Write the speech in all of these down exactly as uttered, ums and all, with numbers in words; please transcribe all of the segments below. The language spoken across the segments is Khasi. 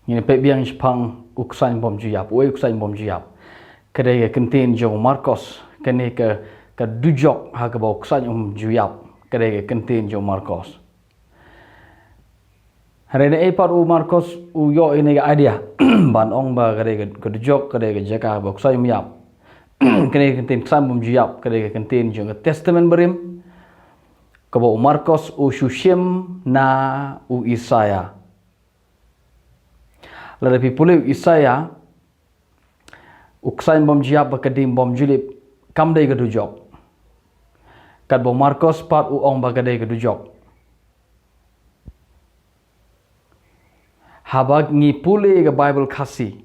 Ngin peit biang shaphang u ksain bym ju ïap, u ei u ksain bym ju ïap. Ka dei ka kyntien jong u Markos, kane ka, ka dujok ha kaba u ksain um ju ïap, ka dei ka kyntien jong u Markos. Hynrei naei pat u Markos u ïoh ïa kane ka idea ban ong ba ka dei ka, ka dujok, ka dei ka jaka ba u ksain um ïap. Kane ka kyntien ksain bym ju ïap, ka dei ka kyntien jong ka Testament Barim, kaba u Markos u shu shim na u Isaïah. Lada phi pule u Isaïah, u ksain bym ju ïap bad ka ding bym ju lip, kam dei ka dujok. Katba u Markos pat u ong ba ka dei ka dujok. Haba ngi pule ka Baibl Khasi,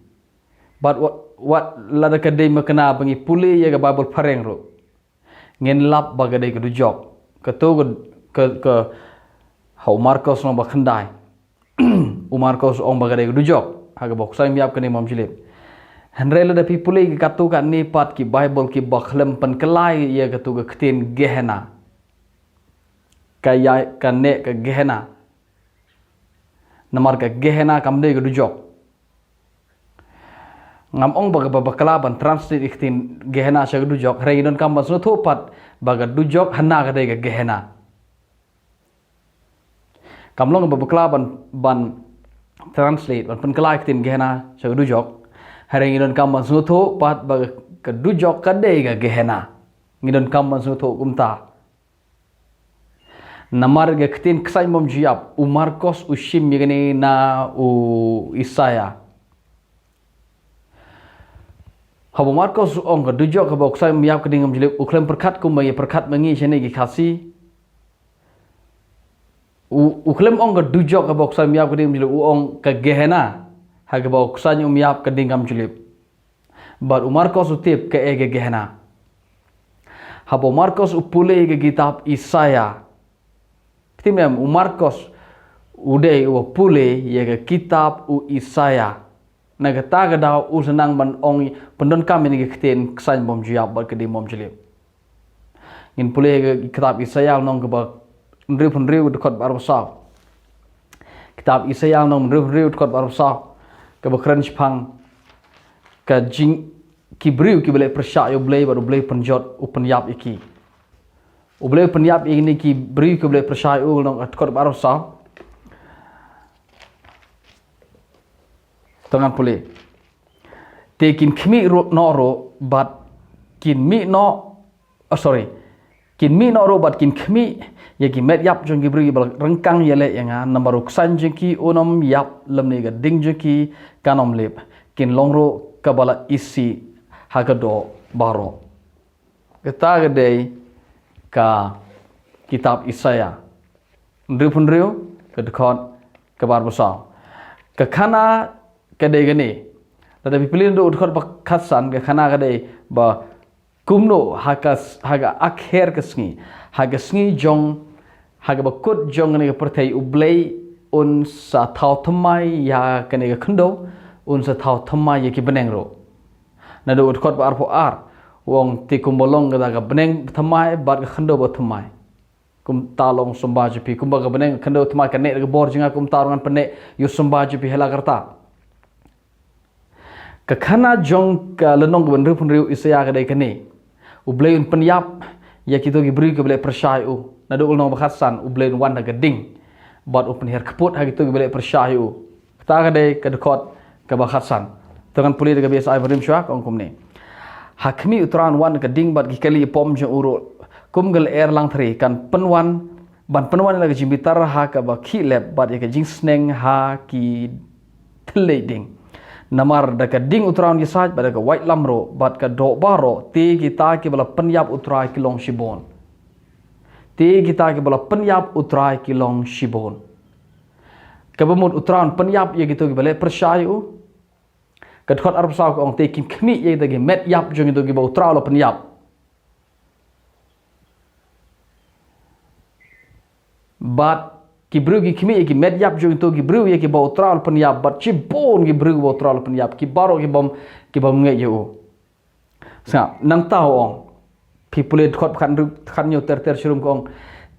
bad wat, wat lada ka dei ma kane ba ngi pule ïa ka Baibl Phareng ruh, ngin lap ba ka dei ka dujok. Kato ka, ka, ka, ha u Markos lynnong ba khyndai. U Markos u ong ba ka dei ka dujok ha kaba u ksain um ïap, ka ding bym ju lip. Hynrei lada phi pule ïa kato katne pat ki Baibl kiba khlem pynkylla ïa kato ka ktien Gehenna, ka ïa, kane ka Gehenna. Namar ka Gehenna kam dei ka dujok. Ngam ong ba kaba bakla ban translate ïa ka ktien Gehenna sha ka dujok, hynrei ngi donkam ban sngewthuh pat ba ka dujok hana ka dei ka Gehenna. Kam long kaba bakla ban, ban translate, ban pynkylla ïa ka ktien Gehenna sha ka dujok, hynrei ngi donkam ban sngewthuh pat ba ka dujok ka dei ka Gehenna. Ngi donkam ban sngewthuh kumta. Namar ka ktien ksain bym ju ïap, u Markos u shim ïa kane na u Isaïah. Haba u Markos u ong ka dujok kaba u ksain um ïap, ka ding bym ju lip, u khlem pyrkhat kumba ïa pyrkhat ma ngi shane ki Khasi. U, u khlem ong ka dujok kaba u ksain um ïap, ka ding bym ju lip, u ong ka Gehenna ha kaba u ksain um ïap, ka ding kam ju lip. Bad u Markos u tip kaei ka Gehenna. Haba u Markos u pule ïa ka kitab Isaïah. Phi tip ne em, u Markos u dei uba pule ïa ka kitab u Isaïah. Na kata ka daw u sa nang ban ong, pyndonkam ïa kane ka ktien ksain bym ju ïap bad ka ding bym ju lip. Ngin pule ïa ka kitab Isaïah lynnong kaba hynriewphew hynriew, dkhot ba arphew saw. Kitab Isaïah lynnong hynriewphew hynriew, dkhot ba arphew saw, kaba kren shaphang ka jing, ki briew kiba leh pyrshah ïa U Blei bad U Blei u pynjot, u pynïap ïa ki. U Blei u pynïap ïa kine ki briew kiba leh pyrshah ïa u, lynnong, dkhot ba arphew saw. To ngan pule. Te kin khmih ruh noh ruh bad kin mih noh, oh, sorry. Kin mih noh ruh bad kin khmih ïa ki met ïap jong ki briew kiba la ryngkang ïaleh ïa nga, namar u ksain jong ki un ym ïap lymne ka ding jong ki kan ym lip. Kin long ruh kaba la isih ha ka doh baroh. Kata ka dei ka kitab Isaïah hynriewphew hynriew, ka dkhot kaba arphew saw. Ka khana ka dei kane. Lada phi pule naduh dkhot ba khatsan, ka khana ka dei ba kumno ha ka s-, ha ka akher ka sngi, ha ka sngi jong, ha kaba kut jong kane ka pyrthei, U Blei un sa thaw thymmai ïa kane ka khyndew, un sa thaw thymmai ïa ki bneng ruh. Naduh dkhot ba arphew ar, u ong, te kumba long kata ka bneng bathymmai bad ka khyndew bathymmai, kumta long symbai jong phi. Kumba ka bneng, ka khyndew thymmai ka neh da ka bor jong nga, kumta ruh ngan pynneh ïa u symbai jong phi ha la karta. Ka khana jong ka lynnong kaba hynriewphew hynriew Isaïah ka dei kane. U Blei un pynïap ïa kito ki briew kiba leh pyrshah ïa u. Naduh ka lynnong ba khatsan, U Blei un wan da ka ding bad un pynhiar kput ha kito kiba leh pyrshah ïa u. Kata ka dei ka dkhot kaba khatsan. To ngan pule da ka B S I barim shuwa, ka ong kumne. Ha khmih, U Trai un wan da ka ding bad ki kali ïapom jong u ruh kum ka lyer langthri, kan pynwan, ban pynwan ïa la ka jingbitar ha kaba khih lep bad ïa ka jingsneng ha ki thylliej ding. Namar da ka ding U Trai un ïasaid bad da ka waitlam ruh bad ka doh baroh, te kita kiba la pynïap U Trai ki long shibun. Te kita kiba la pynïap U Trai ki long shibun. Kaba mut U Trai un pynïap ïa kito kiba leh pyrshah ïa u. Ka dkhot arphew saw ka ong, te kin khmih ïa kita ki met ïap jong kito kiba U Trai u la pynïap. Bad ki briew ki khmih ïa ki met ïap jong kito ki briew ïa kiba U Trai u la pynïap, bad shibun ki briew ba U Trai u la pynïap, ki baroh ki bym, ki bym ngeit ïa u. Sngap, nangta u ong. Phi pule dkhot khathynriew, khathynñiew ter ter shirum ka ong.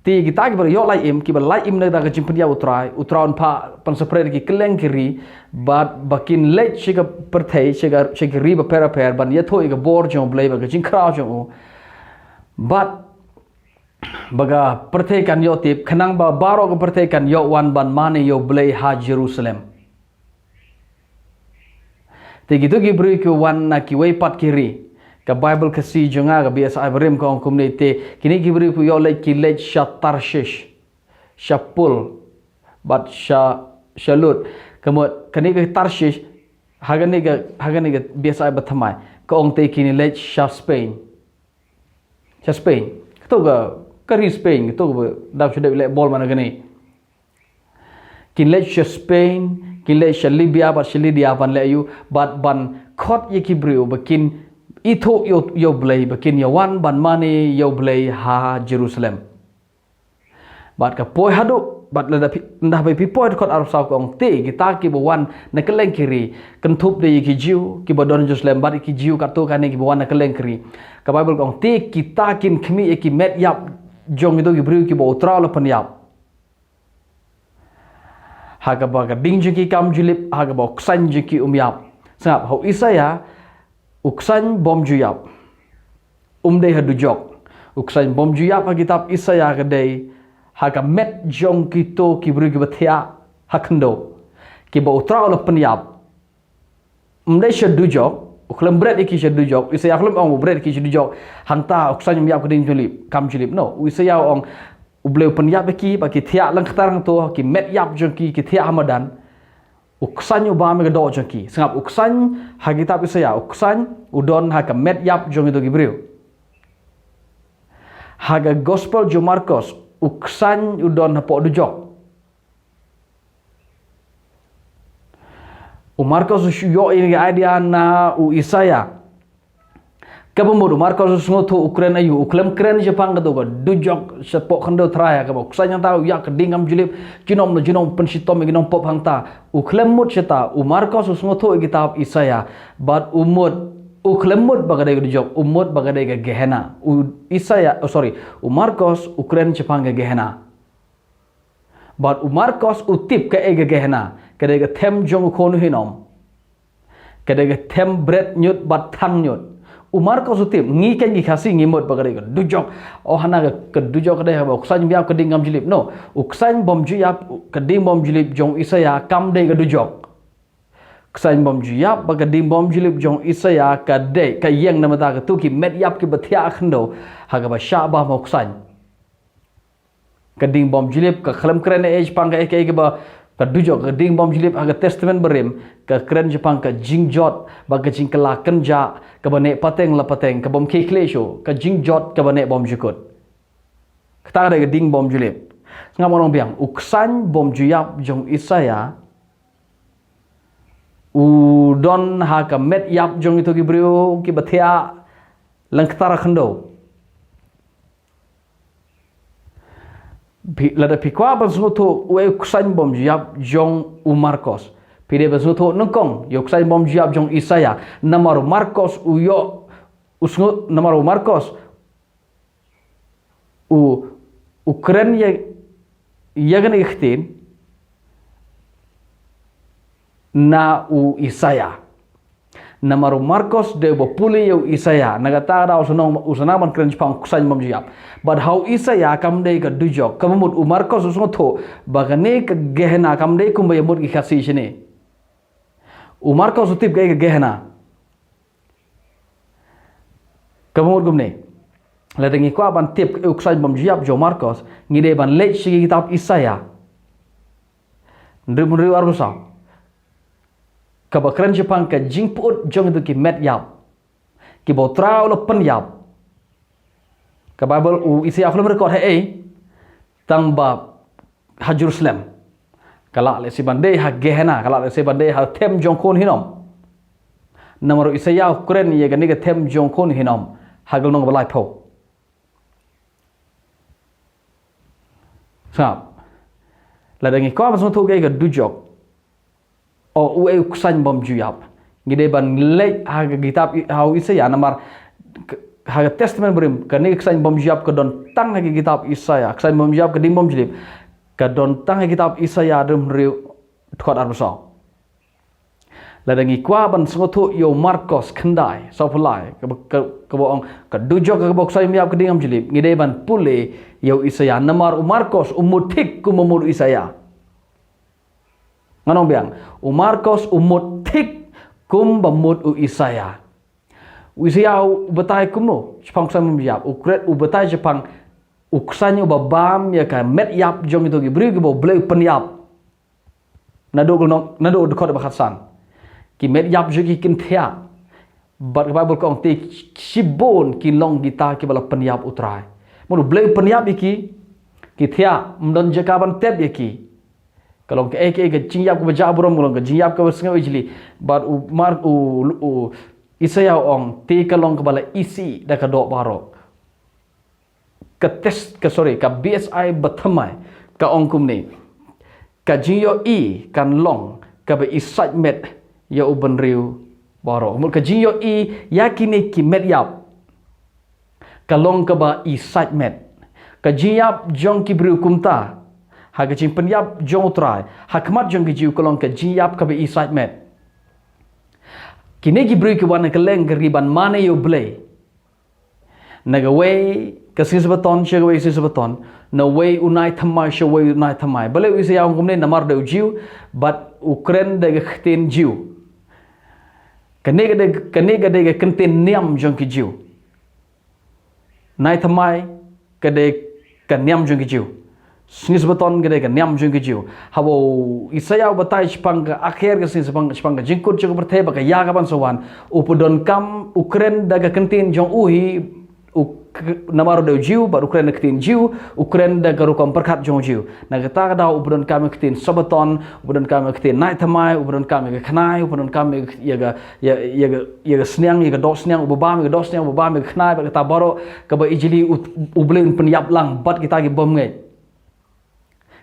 Te kita kiba ïoh lait im, kiba lait im na ka jingpynïap U Trai, U Trai un phah pynsapret ki kylleng ki ri, bad ba kin leit sha ka pyrthei, sha ka, sha ki ri bapher bapher, ban ïathuh ïa ka bor jong U Blei bad ka jingkhraw jong u. Bad ba ka pyrthei kan ïoh tip, khnang ba baroh ka pyrthei kan ïoh wan ban mane ïa U Blei ha Jerusalem. Te kito ki briew ki wan na kiwei pat ki ri. Ka Baibl Khasi jong nga, ka B S I barim ka ong kumne, te kine ki briew ki ïoh leit, ki leit sha Tarshish, sha Pul, bad sha, sha Lud. Ka mut kane ka Tarshish, ha kane ka, ha kane ka B S I bathymmai, ka ong te kin leit sha Spain. Sha Spain. Kato ka, ka ri Spain, kato kaba dap shu dep leh bol man kane. Kin leit sha Spain, kin leit sha Libya, bad sha Lydia ban leh aïu, bad ban khot ïa ki briew ba kin ithuh ïa U, ïa U Blei, ba kin ïa wan ban mane ïa U Blei ha Jerusalem. Bad ka poi haduh, bad lada phi, ynda ba phi poi dkhot arphew saw ka ong te, kita kiba wan na kylleng ki ri, kynthup de ïa ki Jiw kiba don Jerusalem, bad ïa ki Jiw katto katne kiba wan na kylleng ki ri. Ka Baibl ka ong te, kita kin khmih ïa ki met ïap jong kito ki briew kiba U Trai u la pynïap. Ha kaba ka ding jong ki kam ju lip, ha kaba u ksain jong ki um ïap. Sngap, ha u Isaïah, u ksain bym ju ïap um dei ha dujok. U ksain bym ju ïap ha kitab Isaïah ka dei ha ka met jong kito ki briew kiba thiah ha khyndew, kiba U Trai u la pynïap. Um dei sha dujok, u khlem bret ïa ki sha dujok, u Isaïah khlem ong u bret ïa ki sha dujok, hangta u ksain um ïap ka ding ju lip, kam ju lip, no. U Isaïah u ong U Blei u pynïap ïa ki, ba ki thiah lyngktar hangto, ki met ïap jong ki, ki thiah ha madan. U ksain u bam ïa ka doh jong ki. Sngap, u ksain ha kitab Isaïah, u ksain u don ha ka met ïap jong kito ki briew. Ha ka gospel jong u Markos, u ksain u don hapoh dujok. U Markos u shu ïoh ïa ka idea na u Isaïah. Kaba mut u Markos u sngewthuh u kren aïu, u khlem kren shaphang kato ka dujok shapoh khyndew trai, kaba u ksain hangta u ïap ka ding kam ju lip, junom la junom pynshitom ïa ki nongpop hangta. U khlem mut shata, u Markos u sngewthuh ïa kitab Isaïah, bad u mut, u khlem mut ba ka dei ka dujok, u mut ba ka dei ka Gehenna. U Isaïah, oh, sorry, u Markos u kren shaphang ka Gehenna. Bad u Markos u tip kaei ka Gehenna, ka dei ka them jong u khun u hinom. Ka dei ka them bret ñiut bad thang ñiut. U Markos u tip, ngi kein ki Khasi ngi mut ba ka dei ka dujok. Oh, hana ka, ka dujok ka dei haba u ksain bym ïap ka ding kam ju lip. No, u ksain bym ju ïap, ka ding bym ju lip jong u Isaïah kam dei ka dujok. Ksain bym ju ïap bad ka ding bym ju lip jong u Isaïah ka dei, ka ïeng na bynta kato ki met ïap kiba thiah ha khyndew, ha kaba shah bam ha u ksain. Ka ding bym ju lip ka khlem kren ei shaphang kaei kaei kaba ka dujok. Ka ding bym ju lip ha ka Testament barim ka kren shaphang ka jingjot bad ka jingkylla kynjah kaba neh pateng la pateng, ka bym khie khlieh shuh, ka jingjot kaba neh bymjukut. Kata ka dei ka ding bym ju lip. Sngap, ngan ong biang, u ksain bym ju ïap jong u Isaïah u don ha ka met ïap jong kito ki briew kiba thiah lyngktar ha khyndew. Phi, lada phi kwah ban sngewthuh uei u ksain bym ju ïap jong u Markos, phi dei ban sngewthuh nyngkong ïa u ksain bym ju ïap jong u Isaïah. Namar u Markos u ïoh, u sngew, namar u Markos u, u kren ïa, ïa kane ka ktien na u Isaïah. Namar u Markos dei uba pule ïa u Isaïah. Na kata ka daw u sa nang, u sa nang ban kren shaphang u ksain bym ju ïap. Bad ha u Isaïah kam dei ka dujok. Kaba mut u Markos u sngewthuh ba kane ka Gehenna kam dei kumba ïa mut ki Khasi shane. U Markos u tip kaei ka Gehenna. Kaba mut kumne, lada ngi kwah ban tip u ksain bym ju ïap jong u Markos, ngi dei ban leit sha ki kitab Isaïah hynriew hynriew arphew saw, kaba kren shaphang ka jingpyut jong kito ki met ïap kiba u Trai u la pynïap. Ka Baibl, u Isaïah u khlem record ha ei, tang ba ha Jerusalem. Ka lah lehse ban dei ha Gehenna, ka lah lehse ban dei ha them jong u khun hinom. Namar u Isaïah u kren ïa kane ka them jong u khun hinom ha ka lynnong ba laiphew. Sngap. Lada ngi kwah ban sngewthuh kaei ka dujok, o uei u ksain bym ju ïap, ngi dei ban leit ha ka kitab i-, ha u Isaïah, namar k-, ha ka Testament Barim, kane ka ksaiñ bymjylliew ka don tang ha ka kitab Isaïah, ksaiñ bymjylliew ka ding bymjylliew, ka don tang ha ka kitab Isaïah dum hynriew dkhot arphew saw. Lada ngi kwah ban sngewthuh ïa u Markos khyndai, sawphew lai, kaba, ka, kaba ong, ka dujok kaba u ksaiñ bymjylliew ka ding bymjylliew, ngi dei ban pule ïa u Isaïah, namar u Markos u mut thik kumba mut u Isaïah. Ngan ong biang, u Markos u mut thik kumba mut u Isaïah. U Isaïah u batai kumno, shaphang u ksaiñ bymjylliew, u kren, u batai shaphang u ksaiñ uba bam ïa ka met ïap jong kito ki briew kiba u Blei u pynïap. Naduh ka lynnong, naduh dkhot ba khatsan. Ki met ïap jong ki kin thiah. Bad ka Baibl ka ong te shibun kin long kita kiba la pynïap u Trai. Mut u Blei u pynïap ïa ki, ki thiah, ym don jaka ban tep ïa ki. Ka long kaei kaei ka jingïap kaba jah burom, ka long ka jingïap kaba sngewsih. Bad u Mar-, u, u Isaïah u ong, te ka long kaba la isih da ka doh baroh. Ka test, ka, sorry, ka B S I ba thymmai, ka ong kumne. Ka jingïohi kan long kaba isaitmet ïa u bynriew baroh. Mut ka jingïohi ïa kine ki met ïap ka long kaba isaitmet. Ka jingïap jong ki briew kumta, ha ka jingpynïap jong u Trai, ha khmat jong ki Jiw ka long ka jingïap kaba isaitmet. Kine ki briew ki wan kylleng ka ri ban mane ïa u Blei. Na kawei ka sngi Sabaton sha kawei ka sngi Sabaton, na uwei u nai thymmai sha uwei u nai thymmai. Balei u Isaïah u ong kumne? Namar u dei u Jiw, bad u kren da ka ktien Jiw. Kane ka dei, kane ka dei ka kyntien niam jong ki Jiw. Nai thymmai ka dei ka niam jong ki Jiw. Sngi Sabaton ka dei ka niam jong ki Jiw. Haba u Isaïah u batai shaphang ka akher ka sngi, shaphang, shaphang ka jingkut jong ka pyrthei bad ka ïa kaban sa wan, u pyndonkam, u kren da ka kyntien jong u hi, u k-, namar u dei u Jiw, bad u kren da ka ktien Jiw, u kren da ka rukom pyrkhat jong u Jiw. Na kata ka daw u pyndonkam ïa ka ktien Sabaton, u pyndonkam ïa ka ktien nai thymmai, u pyndonkam ïa ka khnai, u pyndonkam ïa ka, ïa ka, ïa, ïa ka, ïa ka sniang, ïa ka doh sniang, uba bam ïa ka doh sniang, uba bam ïa ka khnai, bad kata baroh, kaba ijli u, u Blei un pynïap lang bad kita ki bym ngeit.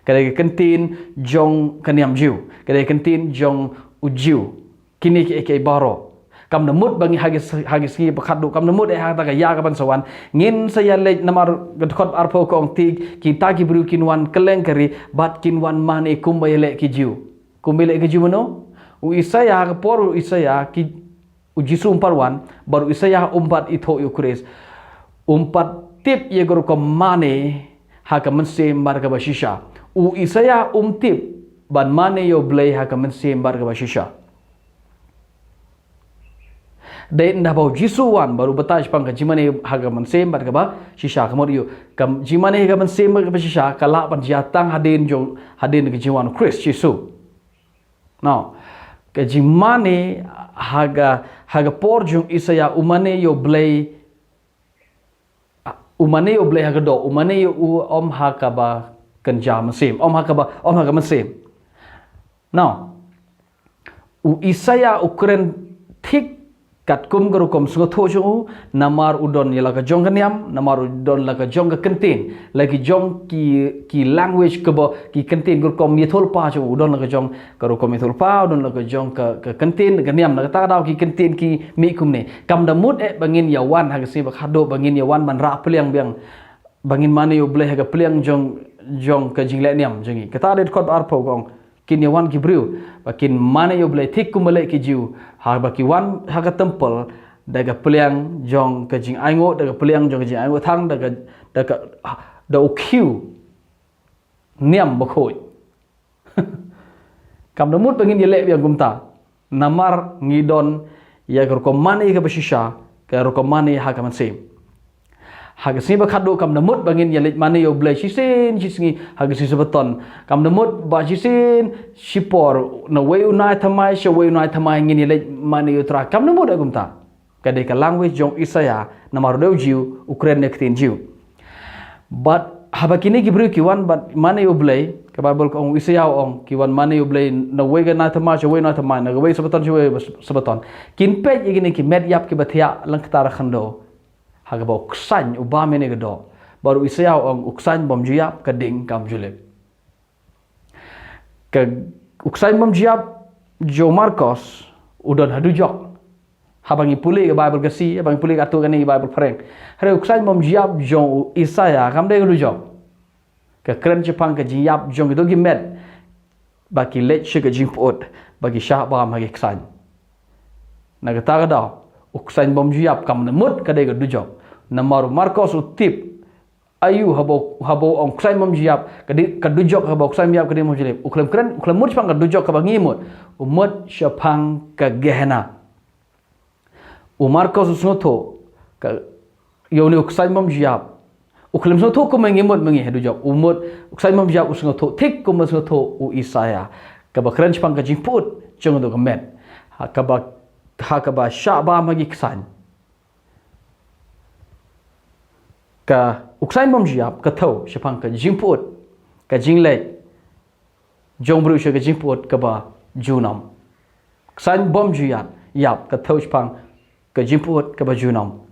Ka dei ka kyntien jong ka niam Jiw, ka dei ka kyntien jong u Jiw. Kine kiei kiei baroh. Kam da mut ba ngi ha ki s-, ha ki sngi ba khatduh, kam da mut eh ha kata ka ïa kaban sa wan. Ngin sa ïa leit namar ka dkhot arphew ka ong te kita ki briew kin wan kylleng ka ri bad kin wan mane kumba ïaleh ki Jiw. Kumba ïaleh ki Jiw mano? U Isaïah, ha ka por u Isaïah ki, u Jisu um pat wan, bad u Isaïah um pat ithuh ïa u Khrist. Um pat tip ïa ka rukom mane ha ka mynsiem bad kaba shisha. U Isaïah um tip ban mane ïa u Blei ha ka mynsiem bad kaba shisha. Dei ynda ba u Jisu wan bad u batai shaphang ka jingmane ha ka mynsiem bad kaba shisha, ka mut ïa u, ka jingmane ha ka mynsiem bad kaba shisha ka lah ban jia tang hadien jong, hadien ka jingwan u Khrist Jisu. Now, ka jingmane ha ka, ha ka por jong u Isaïah u mane ïa u Blei, u mane ïa u Blei ha ka doh, u mane ïa u, ym ha kaba kynja mynsiem, ym ha kaba, ym ha ka mynsiem. Now, u Isaïah u kren thik katkum ka rukom sngewthuh jong u, namar u don ïa la ka jong ka niam, namar u don la ka jong ka kyntien, la ki jong ki, ki language kaba, ki kyntien ka rukom ïathuhlypa jong u, u don la ka jong ka rukom ïathuhlypa, u don la ka jong ka, ka kyntien, ka niam, na kata ka daw ki kyntien ki mih kumne. Kam da mut eh ba ngin ïa wan ha ka sngi ba khatduh, ba ngin ïa wan ban rah pliang biang, ba ngin mane ïa u Blei ha ka pliang jong, jong ka jingleh niam jong ngi. Kata dei dkhot ba arphew ka ong, kin ïa wan ki briew ba kin mane ïa u Blei thik kumba leh ki Jiw, haba ki wan ha ka temple da ka pliang jong ka jingainguh, da ka pliang jong ka jingainguh thang, da ka, da ka, da u khiew niam bakhuid. Kam da mut ba ngin ïaleh biang kumta. Namar ngi don ïa ka rukom mane kaba shisha, ka rukom mane ha ka mynsiem. Ha ka sngi ba khatduh kam da mut ba ngin ïa leit mane ïa u Blei shisien shisngi ha ka sngi Sabaton. Kam da mut ba shisien shipor na uwei u nai thymmai sha uwei u nai thymmai ngin ïa leit mane ïa u Trai. Kam da mut eh kumta. Ka dei ka language jong u Isaïah, namar u dei u Jiw, u kren ïa ka ktien Jiw. Bad haba kine ki briew ki wan bad mane ïa u Blei, ka Baibl ka ong, u Isaïah u ong, ki wan mane ïa u Blei na uwei ka nai thymmai sha uwei u nai thymmai, na kawei Sabaton sha uwei Sabaton. Kin peit ïa kine ki met ïap kiba thiah lyngktar khyndew. Ha kaba u ksaiñ u bam ïa kane ka doh. Bad u Isaïah u ong, u ksaiñ bym ju ïap ka ding kam ju lip. Ka, u ksaiñ bym ju ïap jong u Markos u don ha dujok. Haba ngi pule ka Baibl Khasi, haba ngi pule katto katne ka Baibl phareng, hynrei u ksain bymjyap jong u Isaïah kam dei ka dujok. Ka kren shaphang ka jingïap jong kito ki met ba ki leit sha ka jingpyut, ba ki shah bam ha ki ksain. Na kata ka daw, u ksain bymjyap kam da mut ka dei ka dujok. Namar u Markos u tip, aïu haba, haba u ong ksain bymjyap ka dei ka dujok, haba u ksain bymjyap ka dei bymjyap. U khlem kren, u khlem mut shaphang ka dujok kaba ngi mut. U mut shaphang ka Gehenna. U Markos u sngewthuh ka, ïa une u ksain bymjyap. U khlem sngewthuh kumba ngi mut ma ngi ha dujok. U mut, u ksain bymjyap u sngewthuh thik kumba sngewthuh u Isaïah, kaba kren shaphang ka jingpyut jong kato ka met, ha kaba, ha kaba shah bam ha ki ksain. Ka, u ksain bymjyap ka thew shaphang ka jingpyut, ka jingleit jong briew sha ka jingpyut kaba junom. Ksain bymjyap, ïap, ka thew shaphang ka jingpyut kaba junom.